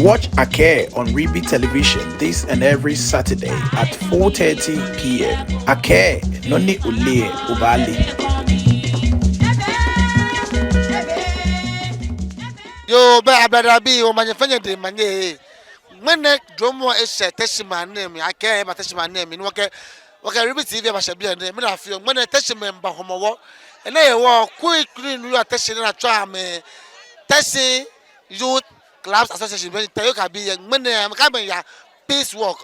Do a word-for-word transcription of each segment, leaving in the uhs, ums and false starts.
Watch Akɛɛ on Ribi Television this and every Saturday at four thirty p m. Akɛɛ, nɔ ni oleee lɛ, obaale. Yoo, bɛ ablade abii, wɔmaŋ nyɛ fɛɛ nyɛdɛŋ manye. Ŋmɛnɛ duromɔ eshɛ Teshie maŋ nɛɛ mli, Akɛɛ eba Teshie maŋ nɛɛ mli, ni wɔkɛ, wɔkɛ Ribi T V abashɛ biɛ nɛɛ, mina fioo, ŋmɛnɛ Teshie mɛi miiba Hɔmɔwɔ. Enɛ hewɔ, kui, kui ni yɔɔ Teshie ni atsɛɔ amɛ Teshie Youth Clubs Association, bɛ tɛ yɔɔ kabi yɛ ŋmɛnɛ, amɛkɛ amɛya Peace Walk.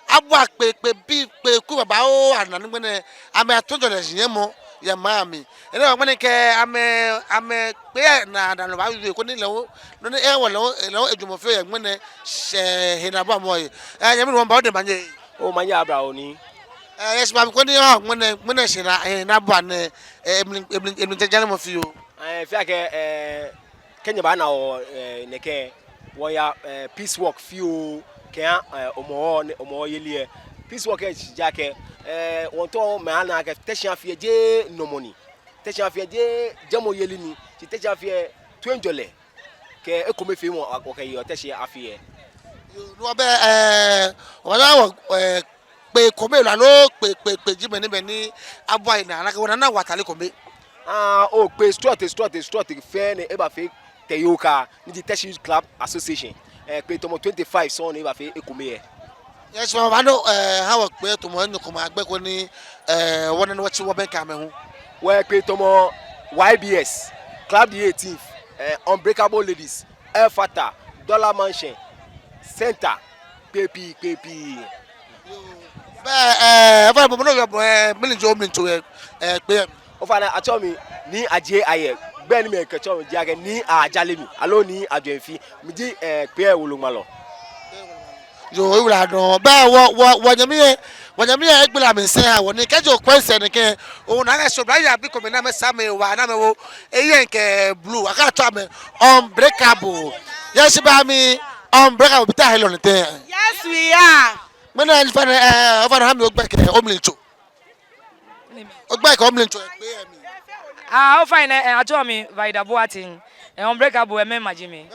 Abua kpee, kpee bii, kpee kui babaoo anaa ni ŋmɛnɛ amɛya toiŋjɔlɛ shinyɛmɔ yɛ maŋ mli. Enɛ hewɔ ŋmɛnɛ kɛ amɛ, amɛkpee naa, naa lɛ baawie koni lɛ hu, nɔ ni ewo lɛ hu, lɛ hu ejwɛŋmɔ fioo yɛ ŋmɛnɛ shɛɛ he ni abuamɔ yɛ. Ɛɛ, nyɛmi nuu, wɔmiiba odɛŋ manye. Omanye aba, onii. Ɛɛ, yɛ shi ba mi koni, ɔɔ, ŋmɛnɛ, ŋmɛnɛ shɛɛ ni, ɛɛ, ni abua nɛɛ, ɛɛ, emli, emli, emli tɛ jɛmɔ fioo. Ɛɛ, fɛɛ akɛ, ɛɛ, kɛ nyɛbaana wɔ, ɛɛ, nɛkɛ, wɔya, ɛɛ, Peace Walk fioo kɛha, ɛɛ, Hɔmɔwɔ, Hɔmɔwɔ yeli lɛ. Peace Walk lɛ shishi ji akɛ, ɛɛ, wɔmiitao mɛi ana akɛ Teshie afi lɛ jeee nɔmɔ ni. Teshie afi lɛ jeee jɛmɔ yeli ni. Shi Teshie afi lɛ toiŋjɔlɛ kɛ ekomefeemɔ wɔkɛyeɔ Teshie afi lɛ. Yoo, no hewɔ bɛ, ɛɛ, wɔna wɔ, ɛɛ, kpee kome lɛ aloo kpee, kpee, kpee ji mɛni, mɛni abua yi naa, nakai wɔna, wɔna wɔ atade kome. Aa, oo, kpee srɔtoi, srɔtoi, srɔtoi fɛɛ ni ebafee tɛ yɔɔ ka, ni ji Teshie Youth Club Association. Ɛɛ, kpee tamɔ twenty-five sɔŋŋ ni ebafee ekome lɛ. Yɛ shi, wɔbaanu, ɛɛ, ha wɔ kpee tamɔ enyɔ kome agbɛi koni, ɛɛ, wɔna ni wɔtsi wɔbɛŋkɛ amɛ hu. Wɔyɛ kpee tamɔ Y B S, Club the eighteenth, ɛɛ, Unbreakable Ladies, Efata, Dollar Mansion, Center, kpee pii, kpee pii. Bɛ, ɛɛ, ofainɛ, bo mɔ ni yɔɔ, ɛɛ, mɛni ji omlitsɔ yɛ, ɛɛ, kpee lɛ mli? Ofainɛ, atsɛɔ mi Nii Adjei Ayɛ. Gbɛi ni mɛi kɛtsɛɔ mi ji akɛ Nii Ajalemi, aloo Nii Ajwɛnfi. Miji, ɛɛ, kpee lɛ woloŋmalɔ. Yoo, oyiwaladɔŋŋ. Bɛ wɔ, wɔ, wɔnyɛmi lɛ, wɔnyɛmi lɛ egbala mli sɛɛ eha wɔ, ni kɛji okwɛ sɛɛ nɛkɛ, ona akɛ oblayei abii komɛi ni amɛsa amɛwa ni amɛwo eyɛŋ kɛ blue, akɛtsɛɔ amɛ Unbreakable. Yɛ shi ba mi, Unbreakable, bi ta hello ni tɛ. Yes, we are. Ŋmɛnɛ, ofainɛ, ɛɛ, ofainɛ, ha mi ogbɛi kɛ omlitsɔ. Ogbɛi kɛ omlitsɔ yɛ kpee lɛ mli. Aa, ofainɛ, ɛɛ, atsɛɔ mi Vida Boateng. Ɛɛ, Unbreakable, ɛɛ, member ji mi.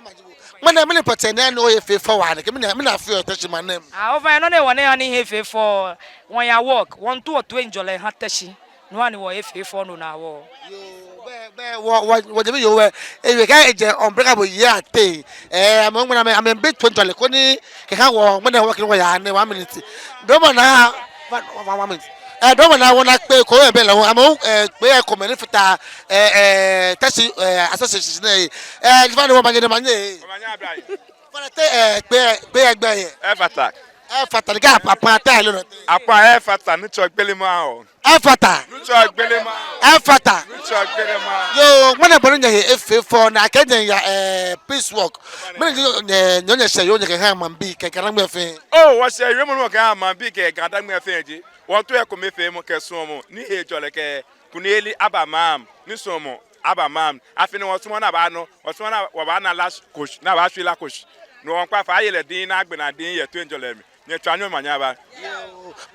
Ŋmɛnɛ, mɛni pɔtɛɛ ni ana ohe fɛo waa nɛkɛ, mɛni, mɛni afeɔ yɛ Teshie maŋ nɛɛ mli? Aa, ofainɛ, nɔ ni wɔna ni eha ni he fɛo, wɔya walk, wɔmiitao wɔtoiŋjɔlɛ wɔha Teshie. No hewɔ ni wɔhe fɛo nɔ ni wɔna wɔ. Yoo, bɛ, bɛ, wɔ, wɔ, wɔnyɛmi yoo lɛ, ewie kɛ ejɛ Unbreakable yɛ ateŋ. Ɛɛ, amɛ hu ŋmɛnɛ amɛ, amɛmiibi toiŋjɔlɛ koni kɛha wɔ, ŋmɛnɛ wɔkɛ no wɔya nɛɛ one minute. Dromɔ naa, one, one, one minute. Ɛɛ, dromɔ naa wɔna kpee ko yɛ biɛ lɛ hu, amɛ hu, ɛɛ, kpee lɛ ekomɛi ni fata, ɛɛ, ɛɛ, Teshie, ɛɛ, Association nɛɛ. Ɛɛ, ofainɛ, wɔmiiba nyɛ dɛŋ manye. Wɔmiiba nyɛ aba. Ofainɛ, te, ɛɛ, kpee, kpee lɛ gbɛi lɛ? Efata. Efata, ni kɛ apa, apa ta hello nɔ. Apa, Efata, Nuŋtsɔ gbele maŋ oo. Efata. Nuŋtsɔ gbele maŋ. Efata. Nuŋtsɔ gbele maŋ. Yoo, ŋmɛnɛ bɔ ni nyɛhe efee fɛo nɛkɛ, nyɛya, ɛɛ, Peace Walk. Mɛni ji nyɛ, nyɛ, nyɛshɛɛ yoo nyɛkɛha maŋbii kɛ Ga-Dangme fɛɛ? Oo, wɔshɛɛ yoo mɔ ni wɔkɛha maŋbii kɛ Ga-Dangme fɛɛ ji, wɔmiitao ekomefeemɔ kɛ suɔmɔ ni hejɔlɛ kɛ kunimyeli aba maŋ mli, ni suɔmɔ aba maŋ mli. Afi nɛɛ wɔsumɔɔɔ ni abaanɔ, wɔsumɔɔɔ ni wɔbaana Lash Coach, ni abaashwie Lash Coach. Ni wɔmiikpa fai aye lɛ diŋŋ, ni agbe naa diŋŋ yɛ toiŋjɔlɛ mli. Nyɛtswaa nyɛ omanye aba.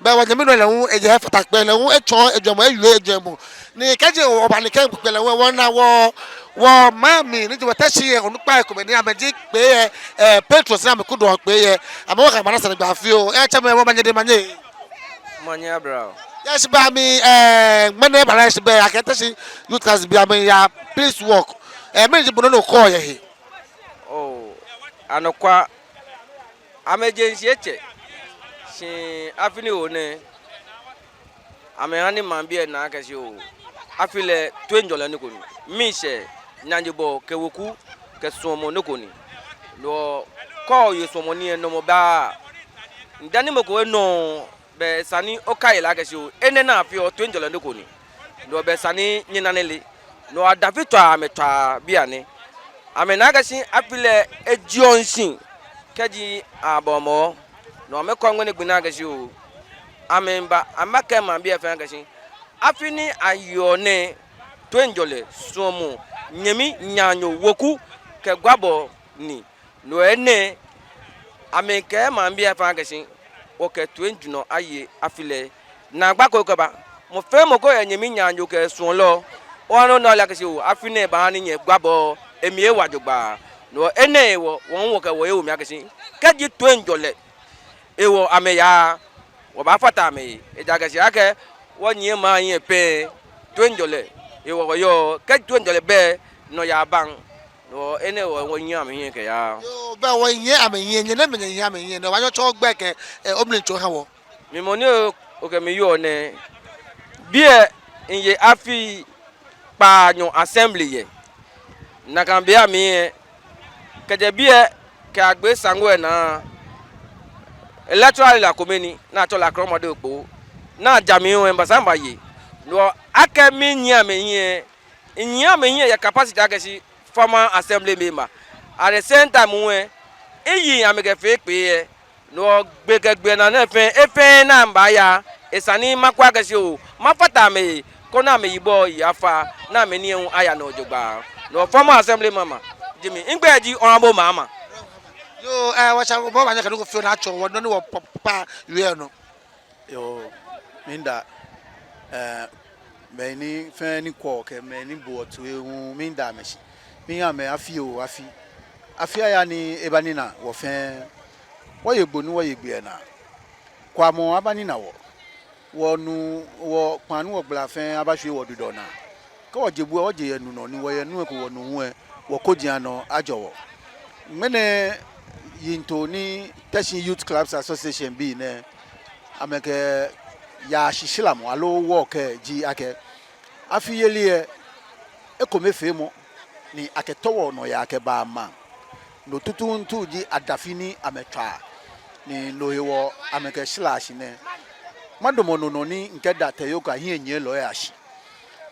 Bɛ wɔnyɛmi nuu lɛ hu, ejɛ Efata kpee lɛ hu, etsɔɔ ejwɛŋmɔ, ewie ejwɛŋmɔ. Ni kɛji oba ni kɛ kpee lɛ hu, wɔna wɔ, wɔmaŋ mli, ni ji wɔ Teshie lɛ, onukpai komɛi ni amɛji kpee lɛ, ɛɛ, patrons ni amɛkudɔɔ kpee lɛ. Amɛ hu wɔkɛ amɛ aana sane gba fioo. Ɛɛ, tsɛmɛi, wɔmiiba nyɛ dɛŋ manye. Manye aba oo. Yɛ shi ba mi, ɛɛ, ŋmɛnɛ bala yɛ shi bɛ, akɛ Teshie Youth Clubs bii amɛya Peace Walk. Ɛɛ, mɛni ji bo nɔ ni okɛɔ yɛ he? Oo, anɔkwa, amɛjeŋ shi etsɛ, shi afi ni wɔyɔɔ nɛɛ, amɛha ni maŋbii lɛ ana akɛ shi oo, afi lɛ toiŋjɔlɛ nɔ ko ni. Miishɛɛ, naanyobɔɔ kɛ weku kɛ suɔmɔ nɔ ko ni. Nɔ ko yɛ suɔmɔ ni enɔmɔ ba. Dani mɔ ko enɔ, bɛ esa ni okɛɛ lɛ akɛ shi oo, enɛ ni afeɔ toiŋjɔlɛ nɔ ko ni. Nɔ bɛ esa ni nyɛna nyɛle. Nɔ adafi tɔɔ amɛtɔɔ bianɛ. Amɛna akɛ shi afi lɛ ejieɔ shishi kɛji abɔ mɔ. Nɔ amɛkɔ ŋmɛnɛ gbi ni akɛ shi oo, amɛmiiba, amɛbakɛɛ maŋbii lɛ fɛɛ akɛ shi afi ni ayɔɔ nɛɛ, toiŋjɔlɛ, suɔmɔ, nyɛmi, naanyo, weku kɛ gbaabɔ ni. No hewɔ ni amɛkɛɛ maŋbii lɛ fɛɛ akɛ shi wɔkɛ toiŋjɔlɛ aye afi lɛ. Naagba ko kɛba. Mɔ fɛɛ mɔ ko yɛ nyɛmi, naanyo kɛ suɔlɔ, oha ni ona ole akɛ shi oo, afi nɛɛ baaha ni nyɛgbaabɔ lɛ, emli ewa jogbaŋŋ. No hewɔ enɛ hewɔ, wɔ hu wɔkɛ wɔhe wo mli akɛ shi kɛji toiŋjɔlɛ hewɔ amɛyaa, wɔbaafata amɛhe. Ejaakɛ shi akɛ wɔnyiɛ maŋ hiɛ pɛ, toiŋjɔlɛ hewɔ wɔyɔɔ. Kɛji toiŋjɔlɛ bɛ, nɔyaa baŋ. No enɛ hewɔ wɔnyiɛ amɛhiɛ kɛyaa. Yoo, bɛ wɔnyiɛ amɛhiɛ, nyɛ nɛɛmɛi nyɛnyiɛ amɛhiɛ, no obaanyɛ otsɔɔ ogbɛi kɛ, eh, omlitsɔi oha wɔ. Mi mɔ ni o, okɛ mi yɔɔ nɛɛ, biɛ miye afi kpaanyɔ assembly yɛ. Nakai be lɛ mli lɛ, kɛjɛ biɛ kɛyagbe Sango lɛ naa, electoral area kome ni, ni atsɛɔ lɛ Akrɔmɔde Okpoo. Ni aja mi hu lɛ, mibasa mibaye. No hewɔ akɛ minyiɛ amɛhiɛ, minyiɛ amɛhiɛ yɛ capacity akɛ shi former assembly member. At the same time hu lɛ, miyi amɛ kɛfee kpee lɛ. No hewɔ gbɛ kɛ gbɛ naa nɛɛ fɛɛ, efɛɛ ni mibaaya, esa ni makwɛ akɛ shi oo, mafata amɛhe, koni amɛyibɔ lɛ afa, ni amɛnii lɛ hu aya nɔ jogbaŋŋ. No hewɔ former assembly member ji mi, migbɛi ji Honorable Mahama. Yoo, eh, wɔsɛɛ wɔbaanyɛ wɔkɛ nɔ ko fioo ni atsɔɔ wɔ nɔ ni wɔpapa wie nɔ. Yoo, miida, eh, mɛi ni fɛɛ ni kwɛɔ kɛ mɛi ni boɔ toi hu, miida amɛ shi. Miiha amɛ afi oo afi. Afi aya ni eba nina wɔ fɛɛ. Wɔye Gbo ni wɔye Gbiɛna. Kwamɔ aba nina wɔ. Wɔnu, wɔkpaa ni wɔgbala fɛɛ abashwie wɔdudɔ naa. Kɛ wɔje bu lɛ, wɔje yɛ nu nɔ, ni wɔyɛ nu lɛ eko wɔnu hu lɛ, wɔkojii anɔ ajɔ wɔ. Ŋmɛnɛ yiŋtoo ni Teshie Youth Clubs Association bii nɛɛ amɛkɛyaa shishramɔ aloo wɔkɛɛ ji akɛ, afiyeli lɛ, ekomefeemɔ ni akɛto wɔnɔyaa kɛbaa maŋ. No tuuntu ji adafi ni amɛtswaa, ni no hewɔ amɛkɛshraa shi nɛɛ. Madamɔ no nɔ ni mikɛda Teyoka hiɛnyiɛlɔi lɛ ashi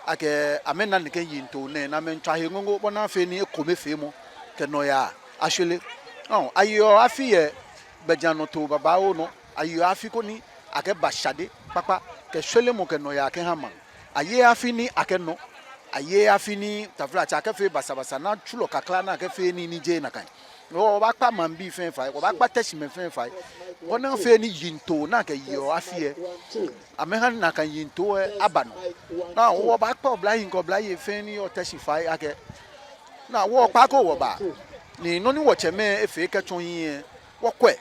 akɛ amɛna nɛkɛ yiŋtoo nɛɛ, ni amɛmiitswa he ŋoŋo bɔ ni afee ni ekomefeemɔ kɛ nɔyaa ashwere. Ɔɔ, ayeɔ afi yɛ gbɛjianɔtoo babaoo nɔ, ayeɔ afi koni akɛba shade kpakpa kɛ shweremɔ kɛ nɔyaa kɛha maŋ. Ayeee afi ni akɛnɔ, ayeee afi ni taflatsɛ akɛfee basabasa ni atsulɔ kakla ni akɛfee nii ni jeee nakai. Wɔbaakpa maŋbii fɛɛ fai, wɔbaakpa Teshie mɛi fɛɛ fai. Bɔ ni afee ni yiŋtoo ni akɛyeɔ afi lɛ, amɛha nakai yiŋtoo lɛ aba nɔ. Ni wɔbaakpa oblahii kɛ oblayei fɛɛ ni yɔɔ Teshie fai akɛ, ni wɔkpaako wɔba. Ni nɔ ni wɔtsɛmɛi efee kɛtsɔ hiɛ lɛ, wɔkwɛ.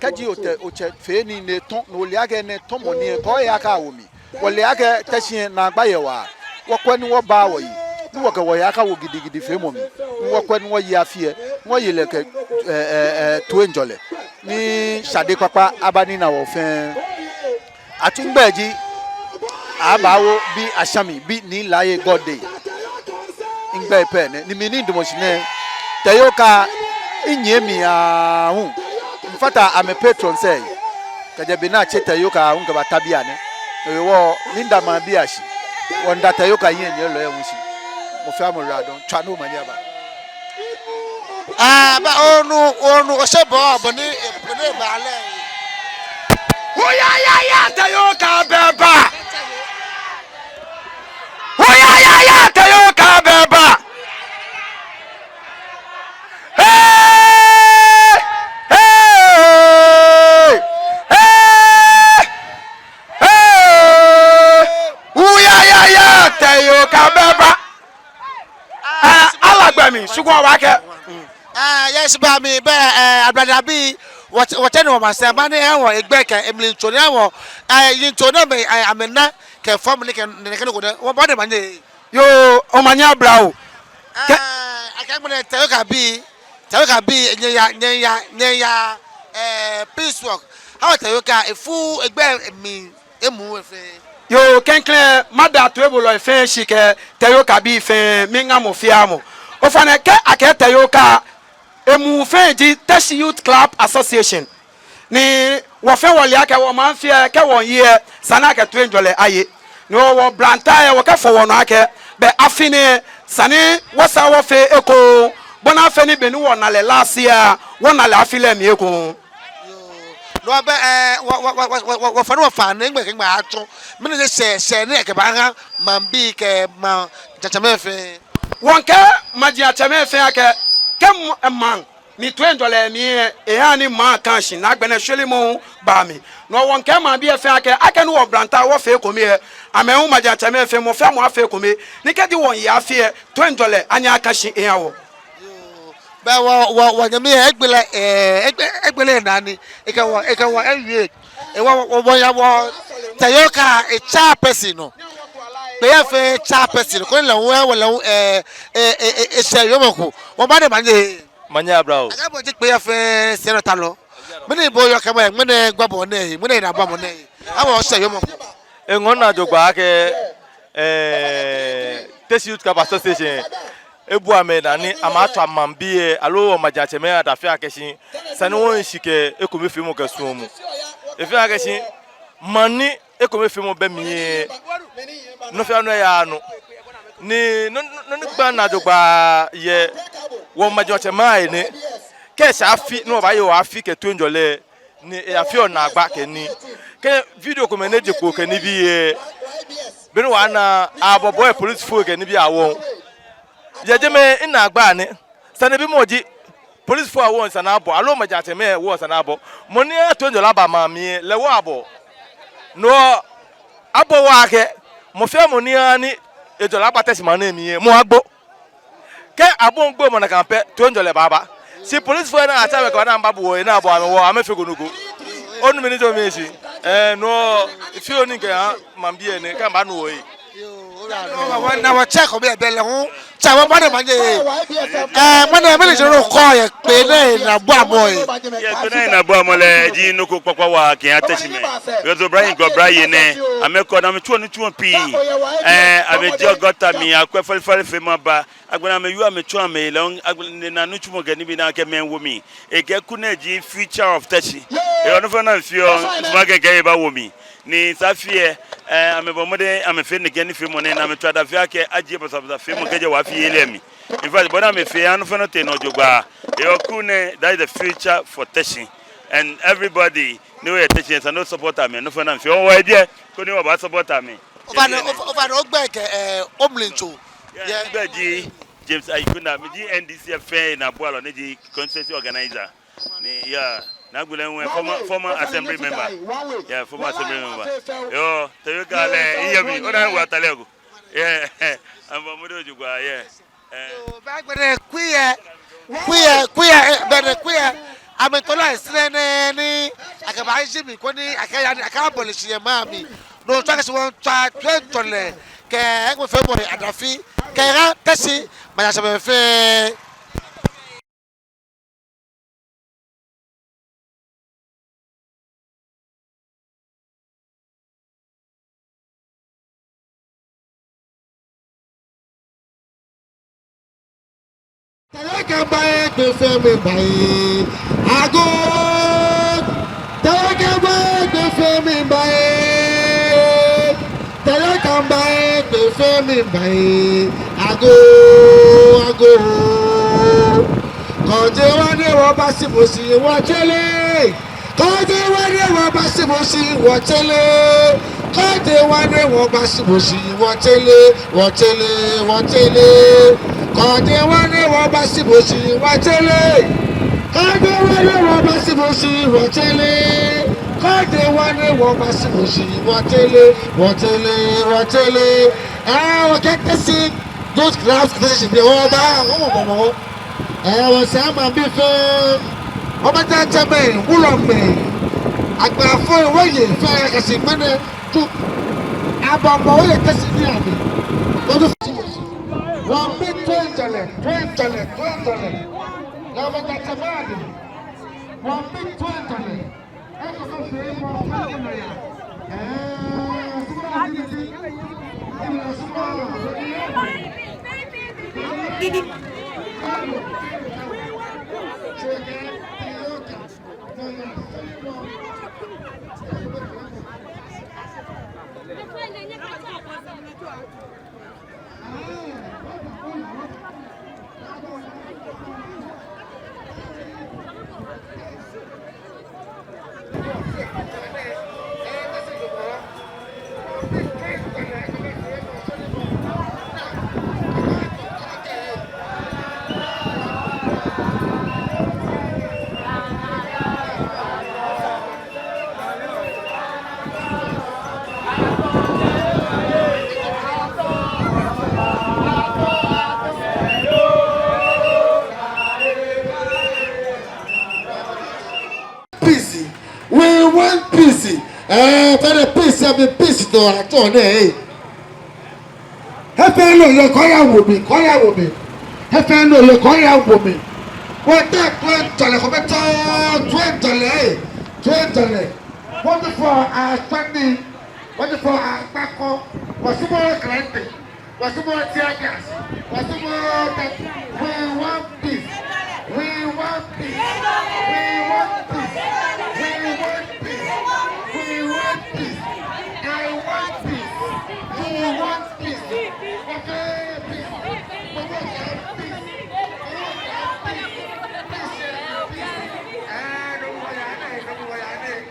Kɛji otɛ, otsɛ fee nii ni etɔ, ni ole akɛ enɛ tɔmɔ ni lɛ, kɛ ohe akawo mli. Wɔle akɛ Teshie lɛ naagba yɛ waa. Wɔkwɛ ni wɔba wɔyi, ni wɔkɛ wɔhe akawo gidigidifeemɔ mli. Ni wɔkwɛ ni wɔye afi lɛ, ni wɔye lɛ kɛ, ɛ, ɛ, ɛ, toiŋjɔlɛ. Ni shade kpakpa aba nina wɔ fɛɛ. Atsɛɔ migbɛi ji Abaawo Bi Ashami, Bi Nii Laryea Godday. Migbɛi pɛ nɛ, ni mi ni midamɔ shi nɛɛ, Teyoka, minyiɛ mli aahu. Mifata amɛ patrons lɛ. Kɛjɛ be ni atsɛ Teyoka aahu kɛbata bianɛ. No hewɔ, miida maŋbii ashi. Wɔmiida Teyoka hiɛnyiɛlɔi lɛ hu shi. Mɔ fɛɛ mɔ yiwaladɔŋŋ, tswa ni omanye aba. Aa, ba onu, onu, oshe bɔ, bɔ ni, bɔ ni ba lɛ. Oya ya ya, Teyoka bɛ ba. Oya ya ya, Teyoka bɛ ba. Hey! Hey! Hey! Hey! Oya ya ya, Teyoka bɛ ba. Aa, ala gbɛ mli, sugbɔ wa kɛ. Aa, yes, ba mi bɛ, ɛ, ablade abii, wɔ, wɔtsɛ ni wɔmasɛi, mɛi ni yɔɔ egbɛ kɛ emli tso ni yɔɔ, ɛ, yiŋtoo ni amɛ, ɛ, amɛna kɛ fɔmɔ ni kɛ nɛkɛ nɔ ko nɛ, wɔbɔ ni omanye. Yoo, omanye aba oo. Kɛ- Aa, akɛ ŋmɛnɛ Teyoka bii, Teyoka bii, nyɛya, nyɛya, nyɛya, ɛ, peace walk. How Teyoka, efu egbɛ mli. Emu efee. Yoo, klɛŋklɛŋ, mada toibolɔi fɛɛ shi kɛ Teyoka bii fɛɛ, miiŋa mɔ fɛɛ mɔ. Ofainɛ kɛ akɛɛ Teyoka, emuu fɛɛ ji Teshie Youth Club Association. Ni wɔ fɛɛ wɔle akɛ wɔmaŋ fɛɛ kɛ wɔye lɛ, esa ni akɛ toiŋjɔlɛ aye. Ni wɔ, wɔ blanta lɛ, wɔkɛfɔ wɔnɔ akɛ, bɛ afi nɛɛ, esa ni wɔsaa wɔfee eko, bɔ ni afee ni be ni wɔna lɛ last year, wɔna lɛ afi lɛ mli eko. Yoo. No hewɔ bɛ, ɛ, wɔ, wɔ, wɔfɛɛ ni wɔfã nɛɛ, ŋmɛnɛ kɛ ŋmɛnɛ atsɔ. Mɛni ji shɛɛ, shɛɛ ni akɛbaaha maŋbii kɛ maŋ jatsɛmɛi fɛɛ. Wɔŋkɛɛ maŋ jatsɛmɛi fɛɛ akɛ, kɛ m-, ɛ, maŋ ni toiŋjɔlɛ mli lɛ, ehaa ni maŋ ka shi, ni agbɛnɛ shweremɔ baa mli. No hewɔ wɔŋkɛɛ maŋbii fɛɛ akɛ, akɛni wɔ blanta wɔfee ekome lɛ, amɛ hu maŋ jatsɛmɛi fɛɛ, mɔ fɛɛ mɔ afee ekome. Ni kɛji wɔye afi lɛ, toiŋjɔlɛ anyɛ aka shi eha wɔ. Yoo. Bɛ wɔ, wɔ, wɔnyɛmi lɛ, egbe lɛ, eh, egbe, egbe lɛ naa ni, ekɛ wɔ, ekɛ wɔ, ewie. Ewɔ, wɔ, wɔ, wɔya wɔ, Tɛyoka, e chairperson nɔ. Kpee lɛ fɛɛ chairperson, koni lɛ hu, wɔ lɛ hu, eh, eh, eh, eh, eshɛ yoomo ko. Wɔmiiba ni omanye. Omanye aba oo. Akɛ bo ji kpee lɛ fɛɛ sɛinɔtalɔ. Mɛni bo oyɔɔ kɛba, mɛni gbaa bo nɛɛ, mɛni naabuamɔ nɛɛ. Akɛ bo eshɛ yoomo ko. Eŋɔɔ minaa jogbaŋŋ akɛ, eh, Teshie Youth Club Association ebua amɛnaa ni amɛtswa maŋbii lɛ, aloo wɔmajiatsɛmɛi adafia akɛ shi, esa ni wɔhi shi kɛ ekomefeemɔ kɛ suɔmɔ. Efeɔ akɛ shi, maŋ ni ekomefeemɔ bɛ mli lɛ, nɔ fɛɛ nɔ yaa nɔ. Ni nɔ, nɔ, nɔ ni gbaa minaa jogbaŋŋ yɛ wɔmajiatsɛmɛi lɛ nɛ. Kɛ esa afi, ni wɔbaaye wɔ afi kɛ toiŋjɔlɛ, ni afeɔ naagba kɛ nii. Kɛ video komɛi ni eje kpo kɛ nibii lɛ, be ni wɔna abɔbɔɔ lɛ polisifoi kɛ nibii awɔŋ. Yɛ jɛmɛ minaagba nɛ. Sane bimɔ ji, polisifoi awɔŋ esa ni abɔ, aloo majiatsɛmɛi awɔŋ esa ni abɔ. Mɔ ni atoiŋjɔlɛ aba maŋ mli lɛ, lɛ wɔ abɔ. No abɔ wɔ akɛ, mɔ fɛɛ mɔ ni haa ni ejɔlɛ aba Teshie maŋ nɛɛ mli lɛ, mɔ agbo. Kɛ abɔŋ gbomɔ nakai pɛ, toiŋjɔlɛ baaba. Shi polisifoi ni atsa amɛ kɛba ni amɛbabu wɔ, ni abɔ amɛ wɔ, amɛfeko nɔ ko. Onu mi ni tsɔɔ mi shishi. Eh, no, efeɔ nii kɛha maŋbii lɛ nɛ, kɛ amɛbanu wɔ lɛ. Yoo, ona wɔ, na wɔ tsɛ kɔ bɛ bɛ lɛ hu. Tsɛ wɔ bɔ ni omanye. Eh, mɔ nɛɛ mɛni ji nɔ ko yɛ kpee nɛɛ naabuamɔ lɛ. Yɛ kpee nɛɛ naabuamɔ lɛ, eji nɔ ko kpakpa waa kɛha Teshie mɛi. Because oblahii kɛ oblayei nɛɛ, amɛkɔ ni amɛtsuɔ nitsumɔ pii. Eh, amɛjieɔ gɔta mli, akwɛ falefale feemɔ aba. Agbɛnɛ amɛwieɔ amɛtsɔɔ amɛyi lɛ, agbɛnɛ nɛɛ nitsumɔ kɛ nibii ni akɛ mɛi wo mli. Ekɛɛ kuu nɛɛ ji future of Teshie. Eyɔɔ nɔ fɛɛ nɔ ni amɛfeɔ, nitsumɔ kɛ kɛ eba wo mli. Ni esa afi lɛ, eh, amɛbɔ mɔdɛŋ, amɛfee nɛkɛ nifeemɔ nɛɛ, ni amɛtswa adafia akɛ ajie basabasa feemɔ kɛjɛ wɔ afi yeli lɛ mli. In fact, bɔ ni amɛfee lɛ, nɔ fɛɛ nɔ tee nɔ jogbaŋŋ. Eyɔɔ kuu nɛɛ, that is the future for Teshie. And everybody, ni oyɛ Teshie, esa ni o support amɛ, nɔ fɛɛ nɔ ni amɛfeɔ, wɔ yɛ biɛ, koni wɔba support amɛ. Ofainɛ, of-, ofainɛ, ogbɛi kɛ, eh, omlincho. Yeah, yeah. Migbɛi ji James Ayikwenda, miji N D C F fɛɛ naabualɔ ni ji constituency organizer. Ni, yeah, naagbee lɛ hu former, former assembly member. Yeah, former assembly member. Yoo, Tɛyoka lɛ, eyɛ biɛ, ona wɔ atalɛ ko. Yeah, amɛbɔ mɔdɛŋ jogbaŋŋ, yeah. Eh. Yoo, bɛ agbɛnɛ kui lɛ, kui lɛ, kui lɛ, eh, bɛ nɛɛ kui lɛ, amɛtoo lɛ sɛɛ nɛɛ ni, akɛba eji mli koni, akɛya ni, akɛbɔle shi yɛ maŋ mli. No tsɔɔ akɛ shi wɔmiitswa toiŋjɔlɛ, kɛ ekomefeemɔ lɛ adafi, kɛha Teshie maŋ ni atsɛɔ mɛi fɛɛ. Tɛyoka ba egbee fɛɛ mli ba ee. Agoo. Tɛyoka ba egbee fɛɛ mli ba ee. Tɛyoka ba egbee fɛɛ mli ba ee. Agoo, agoo. Kɔɔje wa ni wɔba shi bo shi wɔtsɛ lɛ. Kɔɔje wa ni wɔba shi bo shi wɔtsɛ lɛ. Kɔɔje wa ni wɔba shi bo shi wɔtsɛ lɛ, wɔtsɛ lɛ, wɔtsɛ lɛ. Kɔɔje wa ni wɔba shi bo shi wɔtsɛ lɛ. Kɔɔje wa ni wɔba shi bo shi wɔtsɛ lɛ. Kɔɔje wa ni wɔba shi bo shi wɔtsɛ lɛ, wɔtsɛ lɛ, wɔtsɛ lɛ. Eh, wɔkɛ Teshie Youth Club Association bi wɔba, wɔmɔ, wɔmɔ. Eh, wɔsɛɛ maŋbii fɛɛ, wɔmaŋtsɛmɛi, wulɔmɛi, agbafoi, wɔyei fɛɛ kɛ shi ŋmɛnɛ tu. Abɔbɔ wɔyɛ Teshie ni abi. Wɔdu. Wɔmiibi toiŋjɔlɛ, toiŋjɔlɛ, toiŋjɔlɛ. Wɔmaŋtsɛmɛi abi. Wɔmiibi toiŋjɔlɛ. Ɛɛ, tɛrɛ peace, abi peace tɔ, atɔ nɛ, ɛɛ. He fɛɛ ni yɔɔ, kɔ ya wo mi, kɔ ya wo mi. He fɛɛ ni yɔɔ, kɔ ya wo mi. Wɔtee, toiŋjɔlɛ, kɔ bɛ tɔ, toiŋjɔlɛ, ɛɛ, toiŋjɔlɛ. Wɔmiifɔ akpa nii, wɔmiifɔ akpa ko, wɔsumɔɔɔ klante. Wɔsumɔɔɔ tear gas. Wɔsumɔɔɔ that. We want peace. We want peace. We want peace. We want peace. We want peace. I want peace. You want peace. Okay, peace. We want peace. We want peace. Peace. Peace. Ah, no more, no more.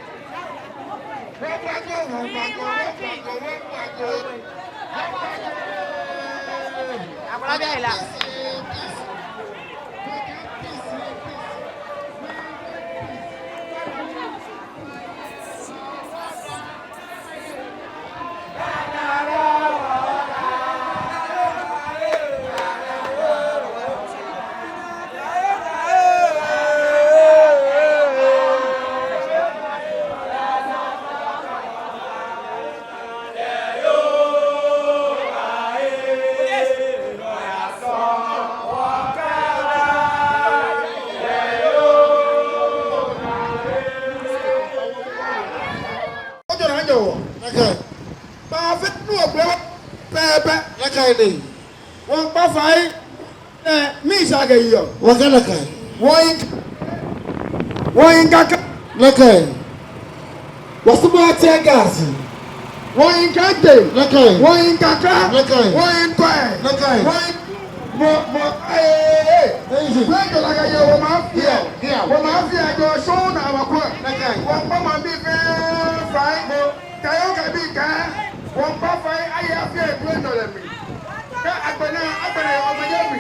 Ojɔɔ naa jɔɔ. Nakai. Baa fɛɛ ni wɔgbele pɛpɛɛpɛ. Nakai ni. Wɔmiikpa fai. Ɛɛ, miishɛɛ kɛ yɔɔ. Wɔkɛ nakai. Wɔyi, wɔyi kaka. Nakai. Wɔsumɔɔɔ tear gas. Wɔyi kaka. Nakai. Wɔyi kaka. Nakai. Wɔyi tɔɛ. Nakai. Wɔyi mɔ, mɔ, ee, ee. Easy. Wɛ jɔ la ka yɛ, wɔmiifia. Hia, hia. Wɔmiifia jɔ sɔŋŋ ni wɔkɔ. Nakai. Wɔmiikpa maŋbii fɛɛ fai. Mɔ. Tayo kɛ bii kɛ, wɔmiikpa fai, aya fɛɛ toiŋjɔlɛ mli. Kɛ agbɛnɛ, agbɛnɛ, wɔmiiya mli.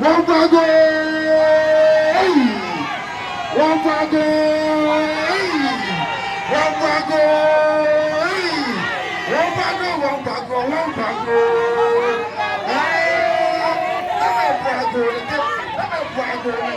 Wɔmiiba agoo, ei! Wɔmiiba agoo, ei! Wɔmiiba agoo, ei! Wɔmiiba agoo, wɔmiiba agoo, wɔmiiba agoo. Ei! Wɔmiiba agoo, wɔmiiba agoo.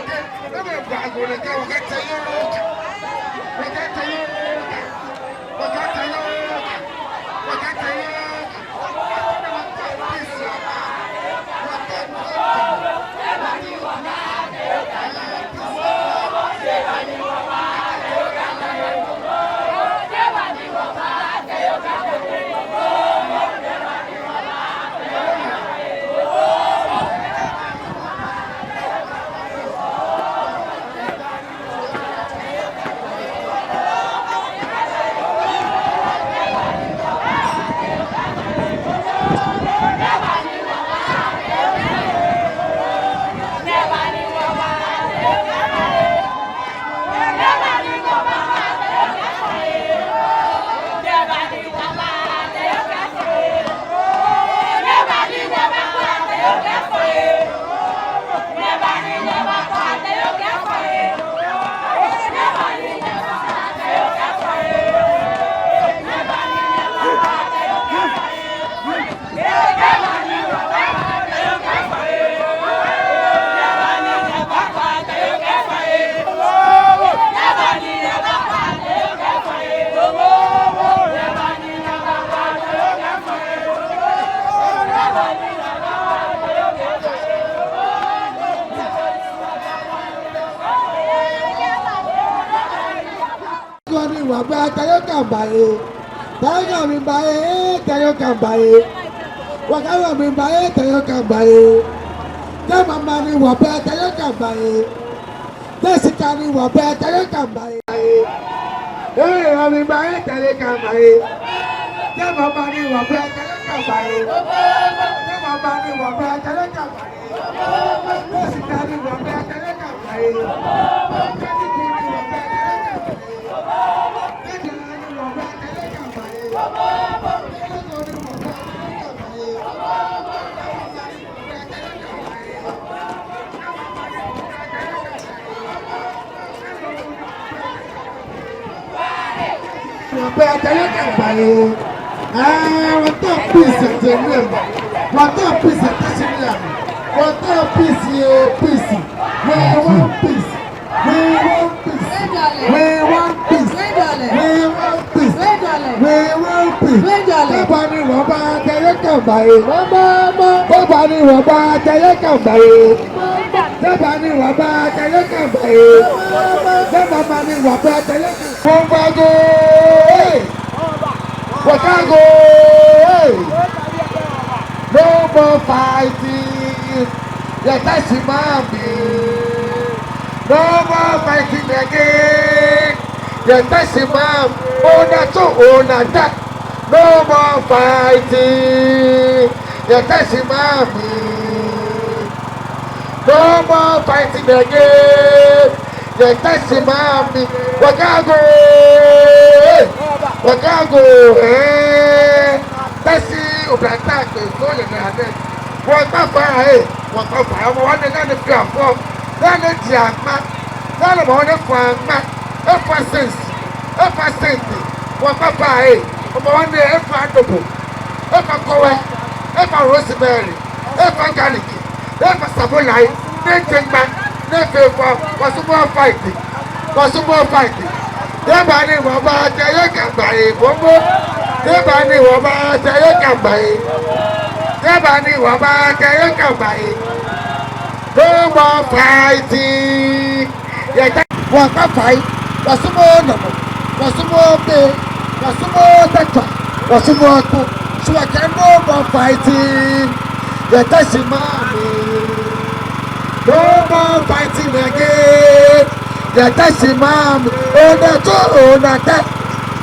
Kamba ee. Tayoo Kamba ee, Tayoo Kamba ee. Wakawa Kamba ee, Tayoo Kamba ee. Kɛ mama ni wɔbɛ Tayoo Kamba ee. Kɛ shika ni wɔbɛ Tayoo Kamba ee. Ee, Kamba ee, Tayoo Kamba ee. Kɛ mama ni wɔbɛ Tayoo Kamba ee. Kɛ mama ni wɔbɛ Tayoo Kamba ee. Kɛ shika ni wɔbɛ Tayoo Kamba ee. Kɛ shika ni wɔbɛ Tayoo Kamba ee. Wɔbɛ Tayoo Kamba ee. Aa, wɔtaoɔ peace yɛ Teshie Mliema. Wɔtaoɔ peace yɛ Teshie Mliema. Wɔtaoɔ peace yɛ peace. We want peace. We want peace. We want peace. We want peace. We want peace. Kɛ mama ni wɔbɛ Tayoo Kamba ee. Kɛ mama ni wɔbɛ Tayoo Kamba ee. Kɛ mama ni wɔbɛ Tayoo Kamba ee. Kɛ mama ni wɔbɛ Tayoo Kamba ee. Wɔbaagoo ee. Wɔbaagoo ee. No more fighting. Yɛ Teshie maŋ mli. No more fighting again. Yɛ Teshie maŋ mli. Ona tso, ona ta. No more fighting. Yɛ Teshie maŋ mli. No more fighting again. Yɛ Teshie maŋ mli. Wɔbaagoo ee. Wɔbaagoo ee. Teshie oblantai kpee sɔɔ yɛ nɛɛ. Wɔmiikpa fai ee. Wɔmiikpa fai. Ɔmɔ wɔnɛ, nɛɛ ni fia fɔ. Nɛɛ ni ji aŋma. Nɛɛ ni ɔmɔ wɔnɛ fɔ aŋma. Efɔ sense. Efɔ sɛnti. Wɔmiikpa fai ee. Ɔmɔ wɔnɛ efɔ adobo. Efɔ kɔwɛ. Efɔ rosemary. Efɔ garlic. Efɔ sabolai. Nɛɛ ji ŋma. Nɛɛ fɛɛ fɔ. Wɔsumɔɔɔ fight. Wɔsumɔɔɔ fight. Kɛ mama ni wɔbɛ Tayoo Kamba ee, bɔmbɔ. Kɛ mama ni wɔbɛ Tayoo Kamba ee. Kɛ mama ni wɔbɛ Tayoo Kamba ee. No more fighting. Yɛ Te-, wɔmiikpa fai. Wɔsumɔɔɔ nɔmɔ. Wɔsumɔɔɔ be. Wɔsumɔɔɔ tɛtɔ. Wɔsumɔɔɔ kpo. Shi wɔkɛɛ no more fighting. Yɛ Teshie maŋ mli. No more fighting again. Yɛ Teshie maŋ mli. Ona tso, ona ta.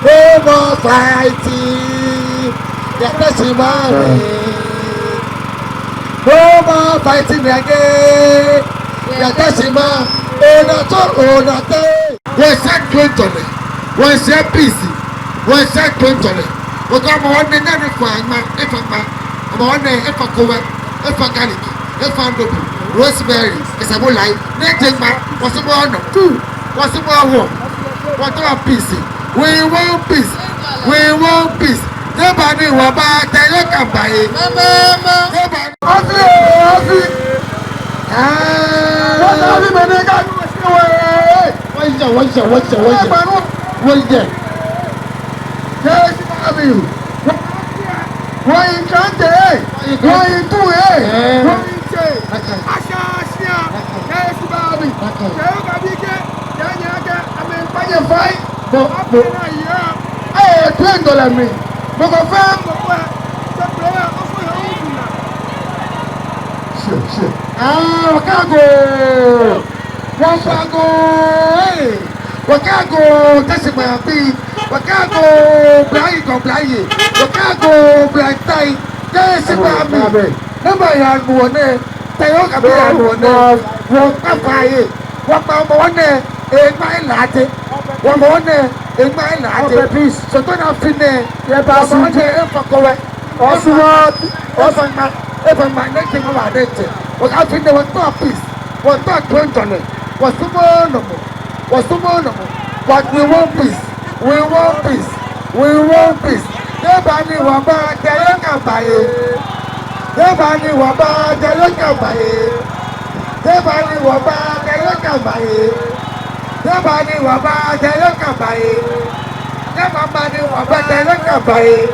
No more fighting. Yɛ Teshie maŋ mli. No more fighting again. Yɛ Teshie maŋ mli. Ona tso, ona ta. Wɔsɛɛ toiŋjɔlɛ, wɔsɛɛ peace, wɔsɛɛ toiŋjɔlɛ. Wɔkɛɛ ɔmɔ wɔnɛ, nɛɛ ni fɔ aŋma, efɔ aŋma. Ɔmɔ wɔnɛ efɔ kɔwɛ, efɔ garlic, efɔ adobo, rosemary, sabolai. Nɛɛ ji ŋma. Wɔsumɔɔɔ nɔ. Wɔsumɔɔɔ wɔ. Wɔtaoɔ peace. We want peace. We want peace. Kɛ mama ni wɔbɛ Tayoo Kamba ee. Kɛ mama ni Afi, afi. Aa. Wɔta afi mɛni ka nu si wɛ. Wɔyɛ, wɔyɛ, wɔyɛ, wɔyɛ. Wɔyɛ. Yesu ba mi. Wɔyi kante. Wɔyi tu ee. Wɔyi te. Asha, asha. Yesu ba mi. Yesu ka bi ke. Yɛ nyɛ kɛ. Amɛ kpa nyɛ fai. Bo, bo. Ee, toiŋjɔlɛ mli. Mɔ ko fɛɛ. Sure, sure. Aa, wɔbaagoo. Wɔbaagoo, ee. Wɔbaagoo, Teshie maŋbii. Wɔbaagoo, oblayei kɛ oblayei. Wɔbaagoo, oblantai. Teshie maŋbii. Nɛɛ mɛi yaa nu wɔnɛ. Tayoo Kamba yaa nu wɔnɛ. Wɔmiikpa fai ee. Wɔmiikpa ɔmɔ wɔnɛ, eŋma elaaje. Ɔmɔ wɔnɛ, eŋma elaaje. Sɔtɔ na afi nɛɛ. Ɔmɔ wɔnɛ efɔ kɔwɛ. Wɔsumɔɔɔ, efɔ ŋma, efɔ ŋma, nɛɛ ji ŋma wa nɛɛ ji. Wɔkɛɛ afi nɛɛ wɔtaoɔ peace. Wɔtaoɔ toiŋjɔlɛ. Wɔsumɔɔɔ nɔmɔ. Wɔsumɔɔɔ nɔmɔ. But we want peace. We want peace. We want peace. Kɛ mama ni wɔbɛ Tayoo Kamba ee. Kɛ mama ni wɔbɛ Tayoo Kamba ee. Kɛ mama ni wɔbɛ Tayoo Kamba ee. Kɛ mama ni wɔbɛ Tayoo Kamba ee. Kɛ mama ni wɔbɛ Tayoo Kamba ee.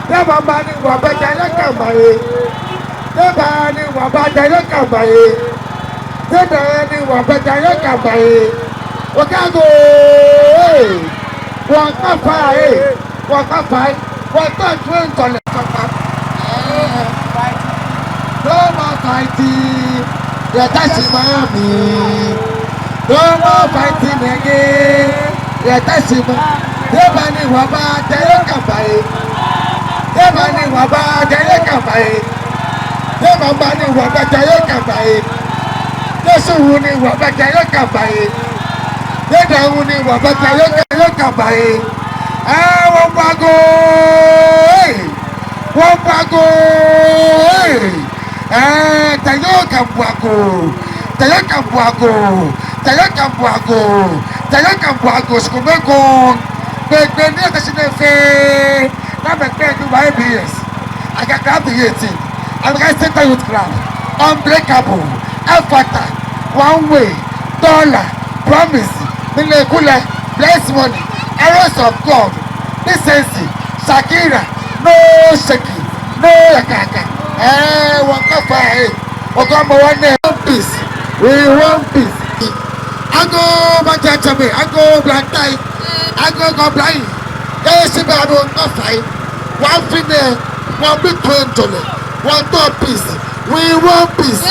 Kɛ mama ni wɔbɛ Tayoo Kamba ee. Kɛ mama ni wɔbɛ Tayoo Kamba ee. Kɛ mama ni wɔbɛ Tayoo Kamba ee. Wɔbaagoo ee. Wɔkpa fai, wɔkpa fai, wɔtao toiŋjɔlɛ. No more fighting. Yɛ Teshie maŋ mli. No more fighting again. Yɛ Teshie maŋ. Deba ni wɔba, ja yɛ kamba yɛ. Deba ni wɔba, ja yɛ kamba yɛ. Deba ni wɔba, ja yɛ kamba yɛ. Teshie wu ni wɔba, ja yɛ kamba yɛ. Deda wu ni wɔba, ja yɛ kamba yɛ. Ee, wɔbua agoo. Ee. Wɔbua agoo, ee. Ee, Tayo Kambuago. Tayo Kambuago. Tayo Kambuago. Tayo Kambuago. Sukumeko. Gbɛgbɛ ni ata shi nɛɛ fɛɛ. Namɛi kpɛ ni wa A B S. Akakra B A T. Amɛkɛ Center Youth Club. Unbreakable. Efata. One way. Dollar. Promise. Mile kulɛ. Bless money. Arrows of God. Decency. Shakira. No shaking, no yakaka. Ee, wɔkpa fai, ee. Wɔkpa mɔ wɔnɛ. One peace, we want peace. Agoo maŋtsɛmɛi, agoo oblantai, agoo kɔblai. Ee, shi bɛ ado wɔkpa fai. Wɔfee nɛɛ, wɔbi toiŋjɔlɛ. Wɔtao peace. We want peace.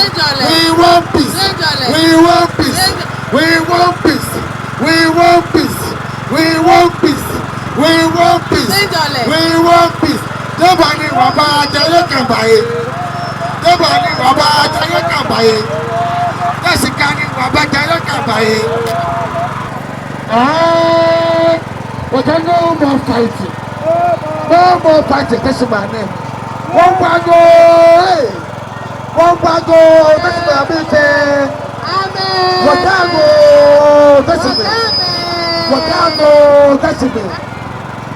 We want peace. We want peace. We want peace. We want peace. We want peace. We want peace. Toiŋjɔlɛ. We want peace. Deba ni wɔba, ja yɛ kamba yɛ. Deba ni wɔba, ja yɛ kamba yɛ. Teshie ka ni wɔba, ja yɛ kamba yɛ. Ee, wɔkɛɛ no more fighting. No more fighting, Teshie maŋ nɛɛ. Wɔbua agoo, ee. Wɔbua agoo, Teshie maŋ mli fɛɛ. Amen. Wɔkpa agoo, Teshie mli. Amen. Wɔkpa agoo, Teshie mli.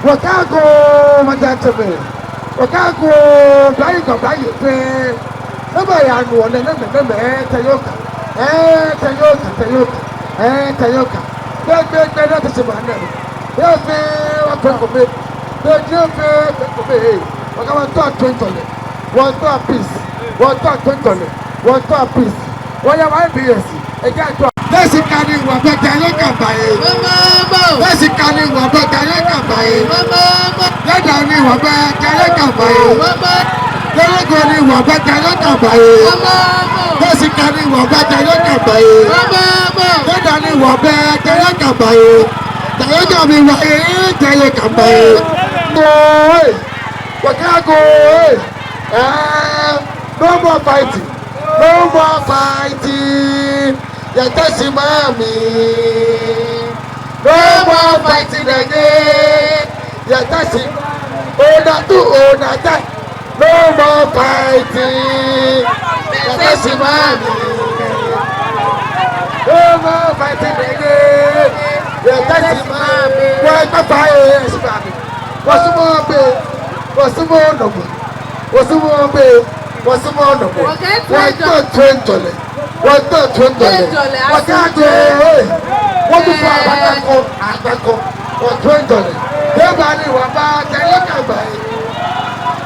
Wɔkpa agoo, maŋtsɛmɛi. Wɔkpa agoo, oblayei kɔblai fɛɛ. Nɛmɛi yaa nɔ nɛɛ, nɛmɛi, nɛmɛi, ee, Tayo Ka. Ee, Tayo Ka, Tayo Ka. Ee, Tayo Ka. Gbɛgbɛ, gbɛgbɛ ni Teshie maŋ nɛɛ. Ee, fɛɛ, wɔkpe kome. Gbɛgbɛ fɛɛ, kpe kome, ee. Wɔkɛ wɔtao toiŋjɔlɛ. Wɔtao peace. Wɔtao toiŋjɔlɛ. Wɔtao peace. Wɔya wa A B S. Eja tao. Teshie ka ni wɔba, ja yɛ kamba yɛ. Teshie ka ni wɔba, ja yɛ kamba yɛ. Deda ni wɔba, ja yɛ kamba yɛ. Dorogo ni wɔba, ja yɛ kamba yɛ. Teshie ka ni wɔba, ja yɛ kamba yɛ. Deda ni wɔba, ja yɛ kamba yɛ. Ja yɛ kamba yɛ, ja yɛ kamba yɛ. Oi. Wɔkpa agoo, ee. No more fighting. No more fighting. Yɛ Teshie maŋ mli. No more fighting again. Yɛ Teshie. Ona tu, ona ta. No more fighting. Yɛ Teshie maŋ mli. No more fighting again. Yɛ Teshie maŋ mli. Wɔkpa fai, ee, Teshie maŋ mli. Wɔsumɔɔɔ be, wɔsumɔɔɔ nɔmɔ, wɔsumɔɔɔ be, wɔsumɔɔɔ nɔmɔ. Wɔtao toiŋjɔlɛ, wɔtao toiŋjɔlɛ. Wɔkpa agoo, ee. Wɔbi fai, abatakɔ, abatakɔ. Wɔtoiŋjɔlɛ. Deba ni wɔba, ja yɛ kamba yɛ.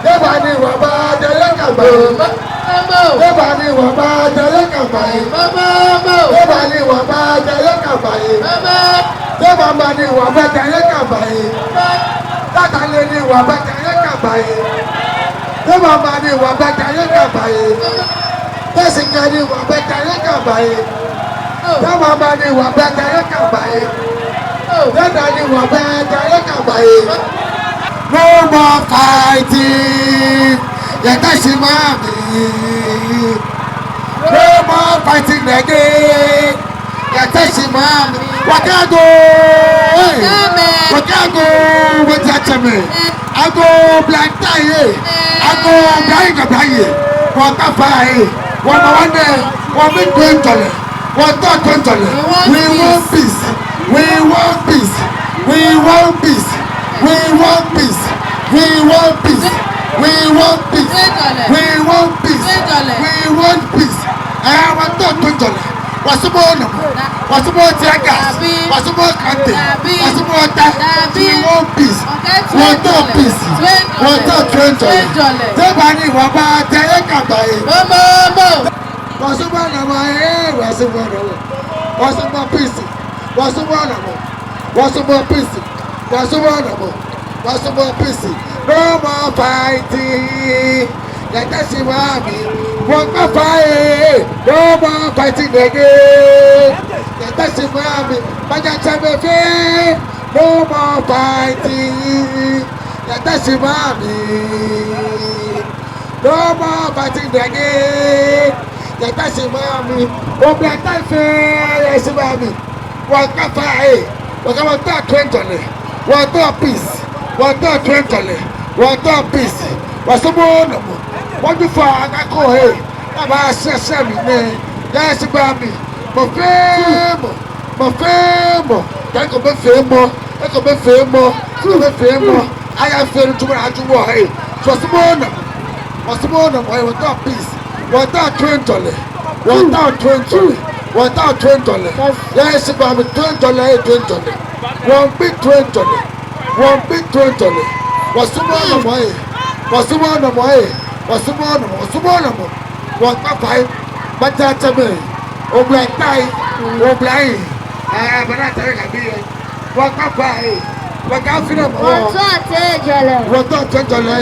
Deba ni wɔba, ja yɛ kamba yɛ. Deba ni wɔba, ja yɛ kamba yɛ. Deba ni wɔba, ja yɛ kamba yɛ. Deba ni wɔba, ja yɛ kamba yɛ. Teshie ni wɔba, ja yɛ kamba yɛ. Deba ni wɔba, ja yɛ kamba yɛ. Teshie ka ni wɔba, ja yɛ kamba yɛ. Deba ni wɔba, ja yɛ kamba yɛ. Deda ni wɔba, ja yɛ kamba yɛ. No more fighting. Yɛ Teshie maŋ mli. No more fighting again. Yɛ Teshie maŋ mli. Wɔkpa agoo, ee. Amen. Wɔkpa agoo, wɔtsɛmɛi. Agoo oblantai, ee. Agoo oblayei kɔblai, ee. Wɔkpa fai, ee. Wɔmɔ wɔnɛ, wɔbi toiŋjɔlɛ. Wɔtao toiŋjɔlɛ. We want peace. We want peace. We want peace. We want peace. We want peace. We want peace. We want peace. We want peace. Ee, wɔtao toiŋjɔlɛ. Wɔsumɔɔɔ nɔmɔ. Wɔsumɔɔɔ tear gas. Wɔsumɔɔɔ kante. Wɔsumɔɔɔ ta. We want peace. Wɔtao peace. Wɔtao toiŋjɔlɛ. Deba ni wɔba, ja yɛ kamba yɛ. Wɔsumɔɔɔ nɔmɔ, ee, wɔsumɔɔɔ nɔmɔ. Wɔsumɔɔɔ peace. Wɔsumɔɔɔ nɔmɔ. Wɔsumɔɔɔ peace. Wɔsumɔɔɔ namɔ, wɔsumɔɔɔ peace. No more fighting. Yɛtee shi maami, wɔkpa fai. No more fighting again. Yɛtee shi maami, maŋtsɛmɛi fɛɛ. No more fighting. Yɛtee shi maami. No more fighting again. Yɛtee shi maami. Oblantai fɛɛ, yɛtee shi maami. Wɔkpa fai. Wɔkpa, wɔtaoɔ toiŋjɔlɛ. Wɔtaoɔ peace. Wɔtaoɔ toiŋjɔlɛ. Wɔtaoɔ peace. Wɔsumɔɔɔ namɔ. Wɔdu faa akakɔ he. Aba shɛ shɛ mi nɛ. Yɛtee shi maami. Mɔ fɛɛ mɔ. Mɔ fɛɛ mɔ, kɛ eko bɛ feemɔ, eko bɛ feemɔ, eko bɛ feemɔ. Aya fee nitsumɔ ni aju wɔ he. Wɔsumɔɔɔ namɔ, wɔsumɔɔɔ namɔ, wɔtaoɔ peace, wɔtaoɔ toiŋjɔlɛ, wɔtaoɔ toiŋjɔlɛ, wɔtaoɔ toiŋjɔlɛ. Yɛtee shi maami, toiŋjɔlɛ, toiŋjɔlɛ. Wɔmiigbe toiŋjɔlɛ, wɔmiigbe toiŋjɔlɛ. Wɔsumɔɔɔ namɔ, wɔsumɔɔɔ namɔ, wɔsumɔɔɔ namɔ, wɔsumɔɔɔ namɔ. Wɔkpa fai, maŋtsɛmɛi, oblantai, oblahii, aa, bana tare kabi yɛ. Wɔkpa fai, wɔkpa fai namɔ. Wɔtaoɔ toiŋjɔlɛ. Wɔtaoɔ toiŋjɔlɛ,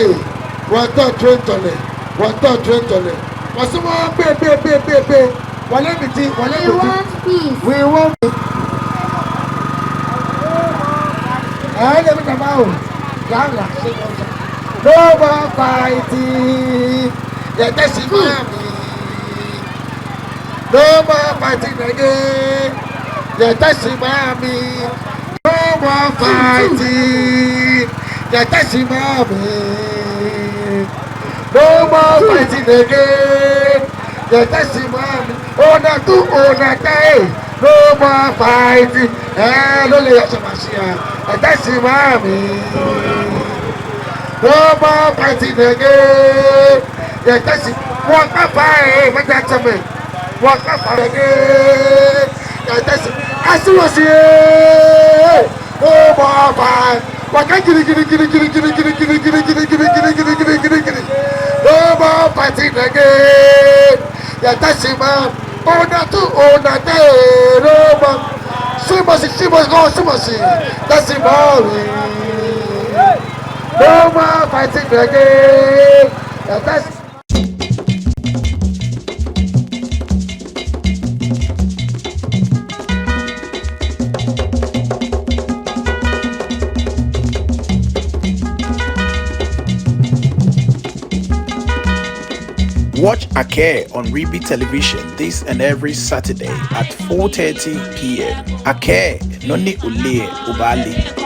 wɔtaoɔ toiŋjɔlɛ, wɔtaoɔ toiŋjɔlɛ. Wɔsumɔɔɔ gbɛ, gbɛ, gbɛ, gbɛ, gbɛ. Wɔle mli ji, wɔle mli ji. We want peace. We want peace. Aa, lɛ mi na ma o. Gala. No more fighting. Yɛtee shi maami. No more fighting again. Yɛtee shi maami. No more fighting. Yɛtee shi maami. No more fighting again. Yɛtee shi maami. Ona tu, ona tai. No more fighting. Ee, no le ya shama shia. Yɛtee shi maami. No more fighting again. Yɛtee shi. Wɔkpa fai, maŋtsɛmɛi. Wɔkpa fai again. Yɛtee shi. Asi wɔ shi. No more fight. Wɔkɛ gidi, gidi, gidi. No more fighting again. Yɛtee shi maami. Ona tu, ona tai. No more. Shi mashi, shi mashi, shi mashi. Yɛtee shi maami. No more fighting again. Yɛtee shi Watch Akɛɛ on Ribi Television this and every Saturday at four thirty p.m. Akɛɛ, nɔ ni oleee lɛ, obaale.